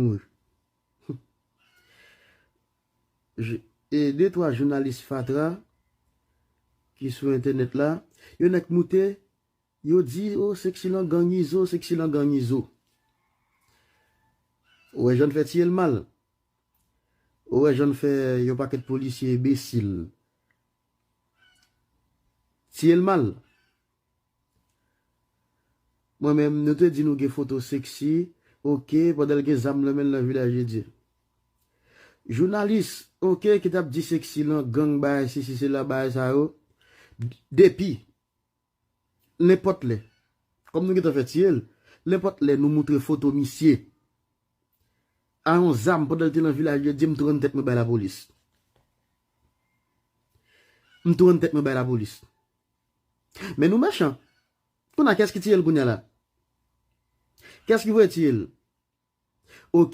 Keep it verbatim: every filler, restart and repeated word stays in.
mouri. Je- E de twa jounalis fatra ki sou entènèt la, yo nèk moute, yo di, o, Sexy lan gang Izo, Sexy lan gang Izo. Ou wè jan fè tiye l mal. Ou wè jan fè yon pakèt polisye enbesil. Tiye l mal. Mwen menm, nou te di nou gen foto Sexy, oke, pandan l gen zam nan men l nan Vilaj de Dye. Jounalis, oke, ki t ap di Sexy lan gang bagay, sesi, sela, bagay sa yo. Depi, nenpòt lè, kòm nou gentan fè tiye l, nenpòt lè nou moutre foto misye a yon zam pandan l te nan Vilaj de Dye, m tou rann tèt mwen bay lapolis. M tou rann tèt mwen bay lapolis. Men nou mechan. Kounye a, kiyès ki tiye l kounye a la? Kiyès ki voye tiye l?